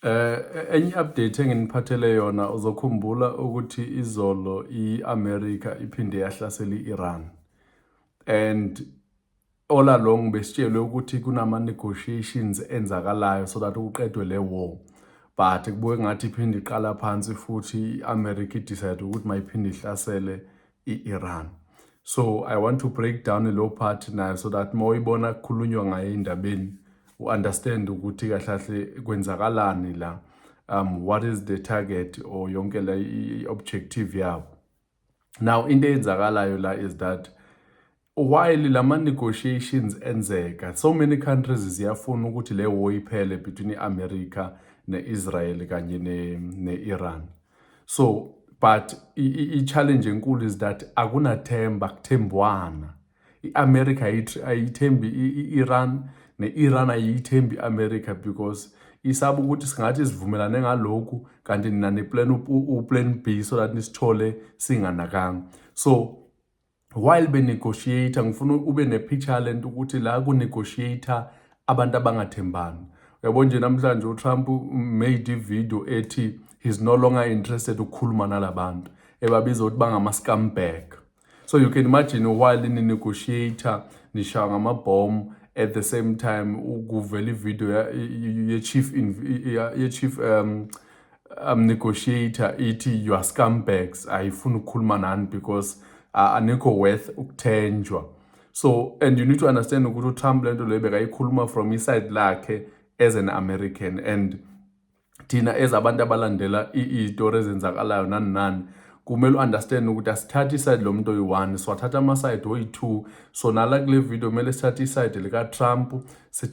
Enye update enginiphathele yona, uzokhumbula ukuthi izolo i-America iphinde yahlasela i-Iran, and all along besitshelwe ukuthi kunama negotiations enzakalayo so that kuqedwe le war, but kubuke ngathi iphinde iqala phansi futhi. I-America i-decide ukuthi mayiphinde ihlasele i-Iran. So I want to break down lo part nayo so that mawuyibona kukhulunywa ngayo endabeni, u-understand ukuthi kahle kahle kwenzakalani la, what is the target or yonke la i-objective yabo. Now, into eyenzakalayo la is that while lama negotiations enzeka, so many countries ziyafuna ukuthi le war iphele between i-America ne-Israel kanye ne-Iran. So but i-challenge enkulu is that akunathemba, kuthembwana. I-America ayithembi i-Iran, ne-Iran ayiyithembi i-America, because isaba ukuthi singathi sivumelane ngalokhu kanti nina ne-plan u-plan B so that nisithole singanakanga. So while be-negotiate, ngifuna ube ne-picture lento ukuthi la ku-negotiate abantu abangathembani. Uyabo nje, namhlanje uTrump made i-video ethi he's no longer interested ukukhuluma nalabantu, ebabiza ukuthi bangama-scumbag. So you can imagine, while ni-negotiate, nishaya ngamabhomu, at the same time kuvela i-video ye-chief negotiator ithi, "You are scumbags, ayifuni ukukhuluma nani because anikho worth ukuthenjwa." So and you need to understand ukuthi uTrump lento leyo bekayikhuluma from i-side lakhe as an American, and thina as abantu abalandela izitori ezenzakalayo nani nani, kumele u-understand ukuthi asithathe i-side lo muntu oyi-one, siwathatha ama-side oyi-two. So nala kule video kumele sithathe i-side lika-Trump,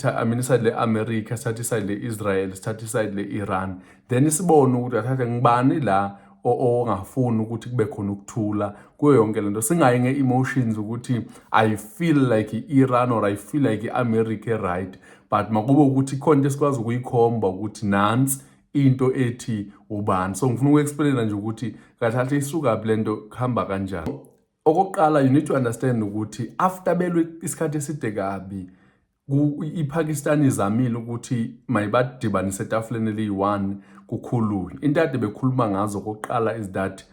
I mean, i-side le-America, sithathe i-side le-Israel, sithathe i-side le-Iran, then sibone ukuthi athathe ngibani la ongafuni ukuthi kube khona ukuthula kuyo yonke lento. Singayi nge-emotions ukuthi I feel like i-Iran or I feel like i-America, right? But makube ukuthi khona into esikwazi ukuyikhomba ukuthi nansi into ethi ubani. So ngifuna uku-explaina nje ukuthi kahle kahle isukaphi lento, kuhamba kanjani. Okokuqala, you need to understand ukuthi after belwe isikhathi eside kabi, iPakistan izamile ukuthi mayibadibanise etafuleni eliyi-one, kukhulunywe. Into ade bekhuluma ngazo okokuqala is that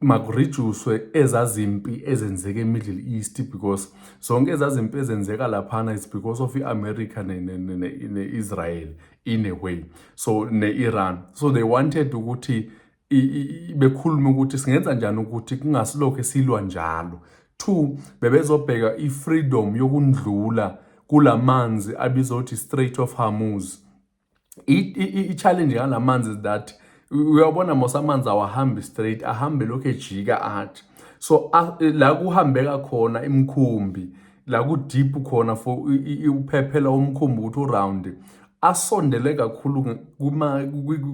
maku-reduce-we ezazimpi ezenzeka e-Middle East, because zonke ezazimpi ezenzeka laphana is because of i-America ne-Israel in a way, so ne-Iran. So they wanted ukuthi bekhulume ukuthi singenza njani ukuthi kungasilokho esilwa njalo. Two, bebezobheka i-freedom yokundlula kulamanzi abizwa ukuthi Strait of Hormuz. I-challenge ngalamanzi is that uyabona mos, amanzi awahambi straight, ahambe lokhu ejika athi. So la kuhambeka khona imikhumbi, la ku-deep khona for uphephela umkhumbi ukuthi u-round, asondele kakhulu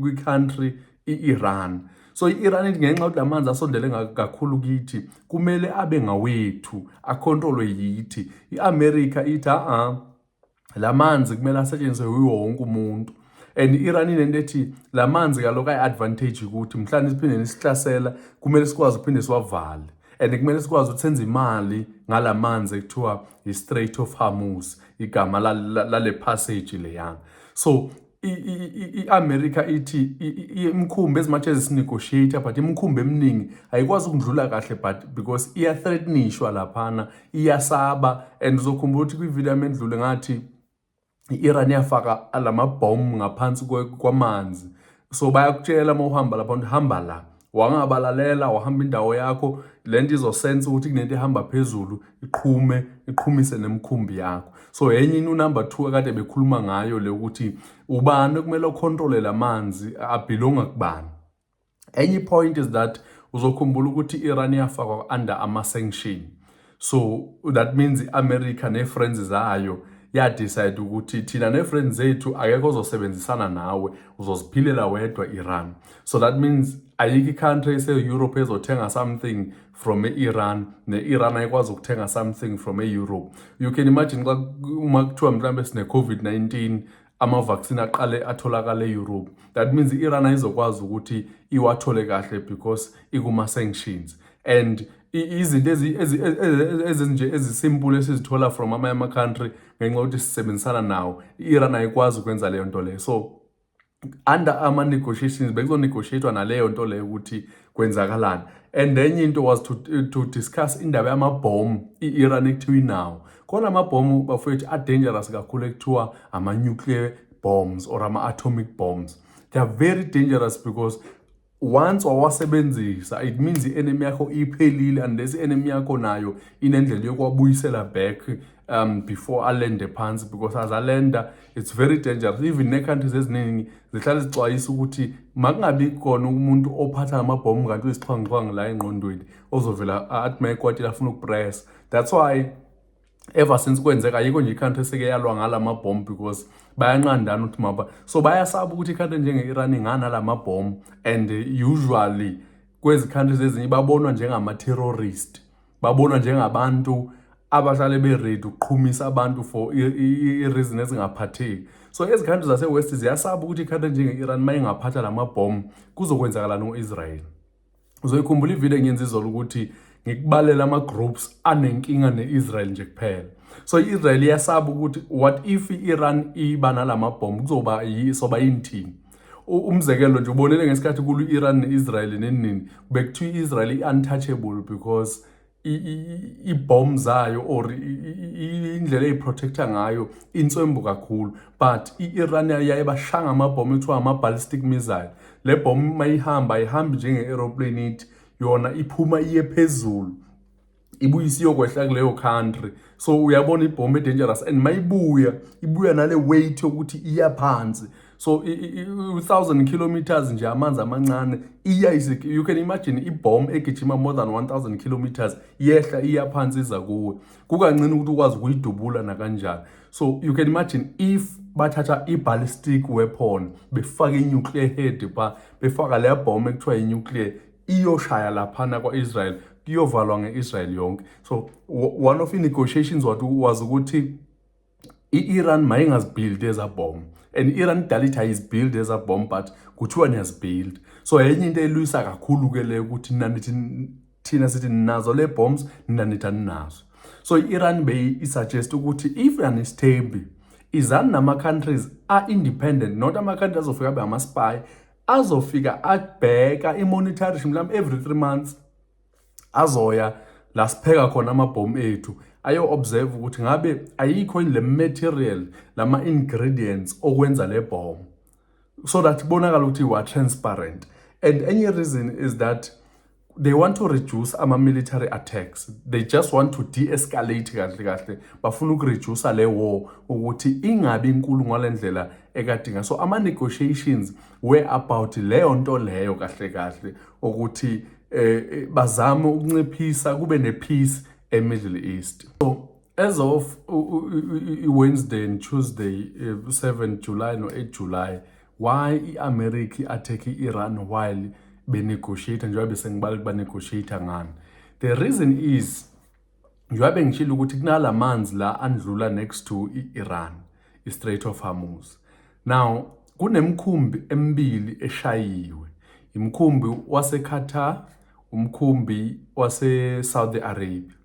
kwi-country i-Iran. So i-Iran ithi ngenxa yokuthi lamanzi asondele kakhulu kithi, kumele abe ngawethu, a-control-we yithi. I-America ithi a lamanzi kumele asetshenziswe yiwo wonke umuntu, and i-Iran inento ethi lamanzi kaloku ayi-advantage ukuthi mhlawumbe siphinde nisihlasela, kumele sikwazi ukuphinde siwavale, and kumele sikwazi ukuthi senze imali ngalamanzi ekuthiwa i-Strait of Hormuz, igama lale passage leyana. So i-America ithi imikhumbi, as much as isi-negotiate, but imikhumbi eminingi ayikwazi ukudlula kahle, but because iya-threatenishwa laphana, iyasaba. And uzokhumbula ukuthi kwividiyo yami endlule ngathi i-Iran yafaka lamabhomu ngaphansi kwamanzi. So bayakutshela uma uhamba lapha ukuthi hamba la, wangabalalela, wahamba indawo yakho, lento izo-sense ukuthi kunento ehamba phezulu, iqhume, iqhumise nemikhumbi yakho. So enye into, number 2 akade bekhuluma ngayo le, ukuthi ubani okumele u-control lamanzi, a-belonga kubani. Enye point is that uzokhumbula ukuthi i-Iran yafakwa under ama-sanction. So that means i-America ne-friends zayo ya-decide ukuthi thina ne-friends zethu akekho ozosebenzisana nawe, uzoziphilela wedwa, Iran. So that means ayikho i-country ese-Europe ezothenga something from e-Iran, ne-Iran ayikwazi ukuthenga something from e-Europe. You can imagine xa uma kuthiwa mhlawumbe sine-COVID-19, ama-vaccine aqale atholakala e-Europe, that means i-Iran ayizokwazi ukuthi iwathole kahle because ikuma-sanctions. And izinto ezinje ezi-simple esizithola from amanye ama-country, ngenxa yokuthi sisebenzisana nawo, i-Iran ayikwazi ukwenza leyo nto leyo. So Under ama-negotiations bekuzo-negotiate-wa naleyo nto leyo ukuthi kwenzakalani. And enye into was to discuss indaba yamabhomu i-Iran ekuthiwa inawo. Khona amabhomu, bafowethu, a-dangerous kakhulu ekuthiwa ama-nuclear bombs or ama-atomic bombs. They are very dangerous because once wawasebenzisa, it means i-enemy yakho iphelile, unless i-enemy yakho nayo inendlela yokuwabuyisela back before alende phansi, because as alenda it's very dangerous. Even nee-countries eziningi zihlale zixwayisa ukuthi makungabi khona umuntu ophatha amabhomu kanti uyisixhwanguxhwangu la engqondweni, ozovela athi mayekwatile afuna ukupressa. That's why ever since kwenzeka ayikho nje i-country eseke yalwa ngala mabhomu, because bayanqandana ukuthi maba, so bayasaba ukuthi i-country njenge-Iran inganala mabhomu. And usually kwezi countries ezinye babonwa njengama-terrorist, babonwa njengabantu abahlale be-ready ukuqhumisa abantu for i-reason ezingaphatheki. So ezi countries zase-West ziyasaba ukuthi i-country njenge-Iran uma ingaphatha la mabhomu kuzokwenzakala no-Israel. Uzoyikhumbula ividiyo engiyenza izolo ukuthi ngikubalela ama-groups anenkinga ne-Israel nje kuphela. So i-Israel iyasaba ukuthi what if i-Iran iba nalamabhomu, kuzoba soba yini thina? Umzekelo nje ubonele ngesikhathi kulo i-Iran ne-Israel nenini, bekuthiwa i-Israel i-untouchable because i-bomb zayo or indlela eyiprotecta ngayo inswembu kakhulu, but i-Iran yaye bashanga amabhomu ekuthiwa ama-ballistic missile. Le bomb mayihamba ayihambi njenge-aeroplane, ithi yona iphuma iye phezulu, ibuye isiyokwehla kuleyo country. So uyabona ibhomu e-dangerous, and mayibuya ibuya nale weight yokuthi iya phansi. So 1000 kilometers nje, amanzi amancane iya. You can imagine ibomb egijima more than 1000 kilometers yehla iya phansi iza kuwe, kukancane ukuthi ukwazi ukuyidubula nakanjani. So you can imagine if bathatha i-ballistic weapon, befaka i-nuclear head pha, befaka leya bomb ekuthiwa i-nuclear, iyoshaya laphana kwa-Israel, kuyovalwa nge-Israel yonke. So one of i-negotiations was ukuthi i-Iran mayingazibuild eza bomb, and i-Iran idala ithi ayizibuild eza bomb, but kuthiwa niyazibuild. So enye into elwisa kakhulu ke leyo ukuthi nina nithi, thina sithi ninazo le bombs, nina nithi aninazo. So i-Iran beyi-suggest ukuthi if anisithembi, izani nama-countries a-independent, not ama-countries azofika abe ama-spy, azofika abheka i-monitoring mhlawumbe every 3 months, azoya la sipheka khona amabhomu ethu, ayo-observe ukuthi ngabe ayikho yini le material, lama-ingredients okwenza le bomb, so that kubonakala ukuthi we are transparent. And enye reason is that they want to reduce ama-military attacks. They just want to de-escalate kahle kahle, bafuna ukureduce le war ukuthi ingabi inkulu ngale ndlela ekadinga. So ama-negotiations were about leyo nto leyo kahle kahle, ukuthi bazame ukunciphisa, kube ne-peace e-Middle East. So as of Wednesday and Tuesday, 7 July no 8 July, why i-America i-attack i-Iran while benegotiate, njengoba bese ngibala ukuthi banegotiate ngani? The reason is, njengoba bengishilo ukuthi kunalamanzi la andlula next to i-Iran, i-Strait of Hormuz. Now kunemkhumbi emibili eshayiwe, imkhumbi waseQatar, umkhumbi wase-Saudi Arabia.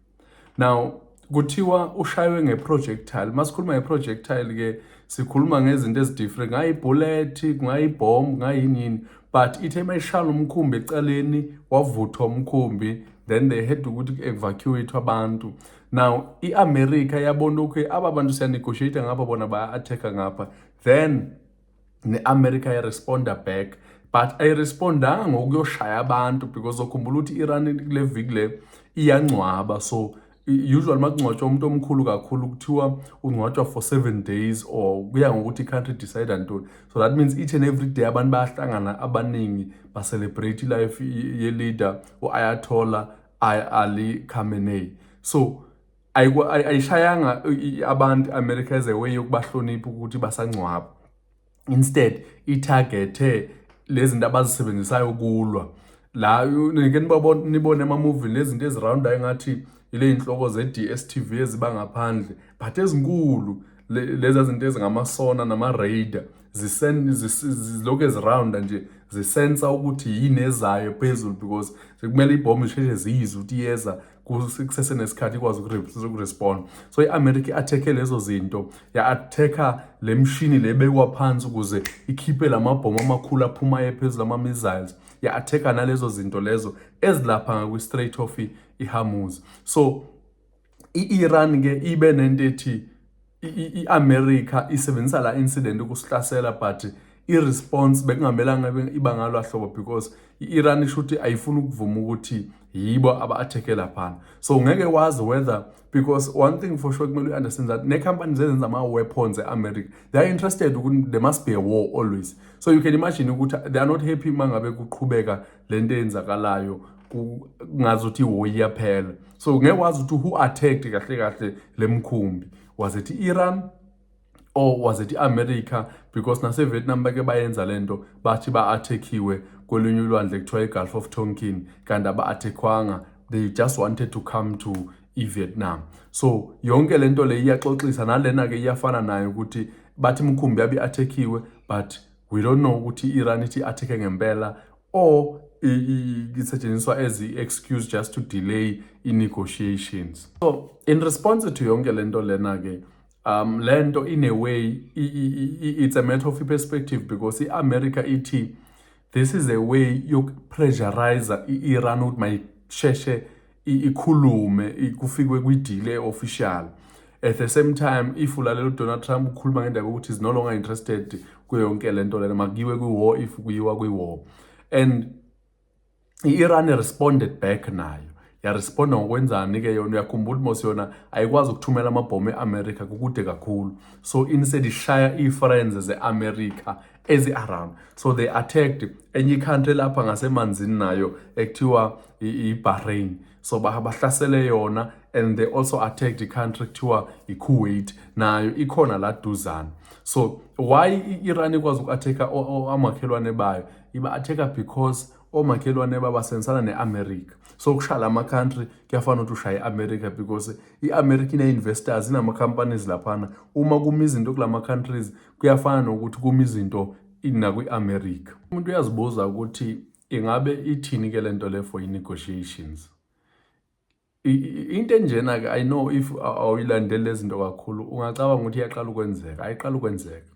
Now kuthiwa ushaywe ngeprojectile. Masikhuluma ngeprojectile ke sikhuluma ngezinto ezi-different, kungayibullet, kungayibomb, kungayini yini, but ithe mayishaya umkhumbi ecaleni wavuthwa umkhumbi, then they had ukuthi evacuate abantu. Now i-America yabona, okay, aba bantu siyanegotiate ngapha, bona baya-attack-a ngapha. Then ne-America yaresponda back, but ayirespondanga ngokuyoshaya abantu, because ukhumbula ukuthi i-Iran kule viki le iyangcwaba. So usually makungcwatshwa umuntu omkhulu kakhulu kuthiwa ungcwatshwa for 7 days or kuya ngokuthi i-country decide ntoni. So that means each and every day abantu bayahlangana abaningi, ba-celebrate i-life ye-leader u-Ayatollah Ali Khamenei. So ayishayanga abantu America as a way yokubahlonipha ukuthi basangcwaba. Instead itargethe lezi zinto abazisebenzisayo kulwa la. Nike nibabone, nibone ema-movie lezi zinto eziroundayo engathi ile inhloko ze-DStv eziba ngaphandle but ezinkulu, lezi zinto ezingama-sonar nama-radar, zilokhu ezirounda nje, zisensa ukuthi yini ezayo phezulu, because sekumele ibhomu zisheshe ziyizwe ukuthi iyeza. Kusesenesikhathi ikwazi ukurespond. So i-America i-attack lezo zinto, ya-attacka le mshini le bekwa phansi ukuze ikhiphe lamabhomu amakhulu aphumayo phezulu, ama-missiles, ya-attacka nalezo zinto lezo ezilapha ngakwi-Strait of i-Hormuz. So i-Iran ke ibe nento ethi i-America isebenzisa la incident ukusihlasela, but i-response bekungamelanga iba ngalwa hlobo because i-Iran isho ukuthi ayifuni ukuvuma ukuthi yibo aba-attack laphana. So ngeke wazi whether, because one thing for sure kumele u-understand that ne-companies ezenza ama-weapons e-America, they are interested ukuthi there must be a war always. So you can imagine ukuthi they are not happy uma ngabe kuqhubeka lento eyenzakalayo, kungazuthi i-war iyaphela. So ngeke wazi ukuthi who attacked kahle kahle le mkhumbi. Was it Iran or was it i-America? Because nase-Vietnam bake bayenza lento, bathi ba-attackiwe kolunye ulwandle kuthiwa i-Gulf of Tonkin, kanti aba-attackwanga, they just wanted to come to i-Vietnam. So yonke lento le iyaxoxisa. Nalena-ke iyafana nayo ukuthi bathi imkhumbi yabe i-attackiwe, but we don't know ukuthi i-Iran ithi i-attacke ngempela or isetshenziswa as i-excuse just to delay i-negotiations. So in response to yonke lento lena-ke, lento in a way it's a matter of perspective because i-America ithi this is a way yokupressurize i-Iran ukuthi mayisheshe ikhulume, kufikwe kwi-deal official. At the same time, if ulalela uDonald Trump ukhuluma ngendaba yokuthi is no longer interested kuyo yonke lento lena, makuyiwe kwi-war if kuyiwa kwi-war. And i-Iran responded back nayo, yaresponda ngokwenzani-ke yona? Uyakhumbula mos yona ayikwazi ukuthumela amabhomu e-America, kukude kakhulu, so instead ishaya ii-friends ze-America ezi-around. So they attacked enye i-country lapha ngasemanzini nayo ekuthiwa i-Bahrain. So bahlasele yona and they also attacked i-country kuthiwa i-Kuwait, nayo ikhona la duzane. So why i-Iran ikwazi uku-attacka amakhelwane bayo? Iba-attacka because omakhelwane babasebenzisana ne-America. So ukushaya lama-country kuyafana ukuthi ushaye i-America because i-America ine-investors, inama-companies laphana. Uma kuma izinto kulama-countries, kuyafana nokuthi kuma izinto nakwi-America. Umuntu uyazibuza ukuthi ingabe ithini-ke lento le for i-negotiations. Into enjena-ke, I know if awuyilandeli lezi zinto kakhulu ungacabanga ukuthi iyaqala ukwenzeka. Ayiqala ukwenzeka,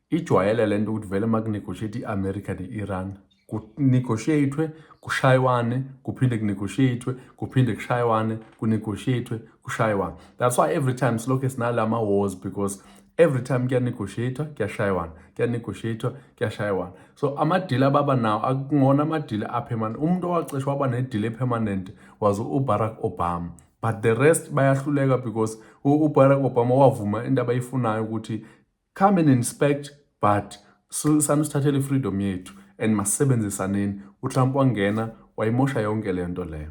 ijwayele lento ukuthi vele uma kunegotiate i-America ne-Iran, kunegotiate, kushaywane, kuphinde kunegotiate, kuphinde kushaywane, kunegotiate, kushaywane. That's why every time silokhu sinalama wars, because every time kuyanegotiate, kuyashaywana, kuyanegotiate, kuyashaywana. So ama-deal ababa nawo akungona ama-deal apermanent. Umuntu owacishe waba ne-deal epermanent was uBarack Obama, but the rest bayahluleka because uBarack Obama wavuma into abayifunayo ukuthi come and inspect, but sanusithathela i-freedom yethu and masisebenzisaneni. uTrump wangena wayimosha yonke le nto leyo.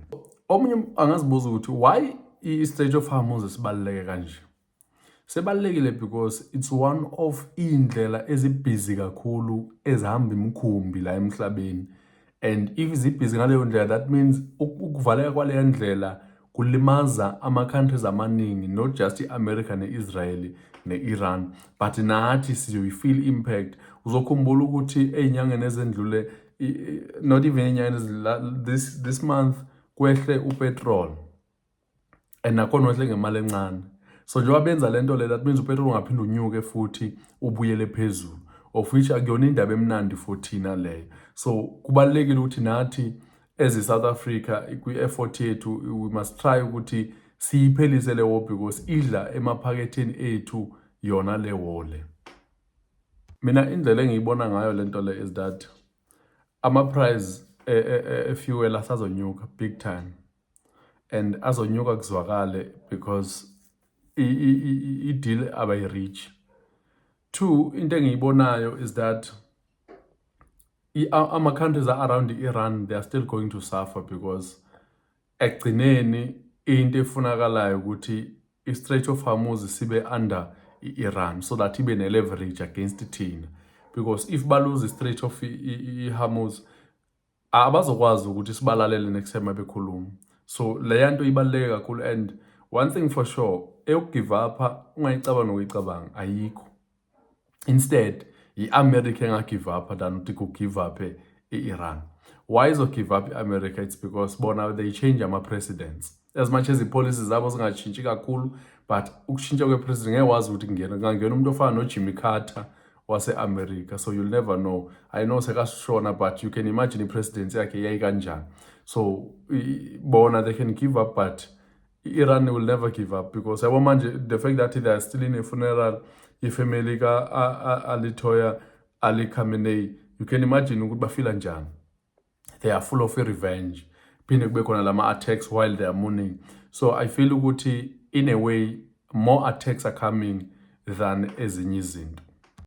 Omunye angazibuza ukuthi why i-Strait of Hormuz sibaluleke kanje? Sebalulekile because it's one of iy'ndlela ezibhizi kakhulu ezihamba imikhumbi la emhlabeni, and if zibhizi ngaleyo ndlela, that means ukuvaleka kwaleyo ndlela kulimaza ama-countries amaningi, not just i-America ne-Israel ne-Iran, but nathi sizoyi-feel impact. Uzokhumbula ukuthi ey'nyangeni ezendlule, not even ey'nyangeni ezidlule, this month kwehle upetrol and nakhona wehle ngemali encane. So njengoba benza lento le, that means upetrol ungaphinde unyuke futhi ubuyele phezulu, of which akuyona indaba emnandi for thina leyo. So kubalulekile ukuthi nathi as i-South Africa, kwi-effort yethu, we must try ukuthi siyiphelise le war because idla emaphaketheni ethu yona le war le. Mina indlela engiyibona ngayo lento le is that ama-price e-fuel asazonyuka big time and azonyuka kuzwakale because i-deal abayi-reach. Two, into engiyibonayo is that ama-countries around i-Iran, they are still going to suffer because ekugcineni into efunakalayo ukuthi i-Strait of Hormuz sibe under i-Iran so that ibe ne-leverage against thina, because if baluze i-Strait of i-Hormuz, abazokwazi ukuthi sibalalele next time bekhuluma. So leya nto ibaluleke kakhulu. And one thing for sure, eyokugive up ungayicabanga nokuyicabanga, ayikho. Instead i-America engagive up than ukuthi ku-give up. i-Iran. Why izo-give up i-America? It's because bona they change ama-presidents. As much as i-policies zabo zingatshintshi kakhulu, but ukushintsha kwe-president, ngeke wazi ukuthi kungena kungangena umuntu ofana noJimmy Carter wase-America. So you'll never know. I know sekashona, but you can imagine i-presidency yakhe yayikanjani. So bona they can give up, but Iran will never give up, because yabo manje, the fact that they are still in a funeral, ifamily ka-Ayatollah Ali Khamenei, you can imagine ukuthi bafila njani. They are full of revenge. Phinde kube khona lama attacks while they are mourning. So I feel ukuthi in a way more attacks are coming than ezinye izinto.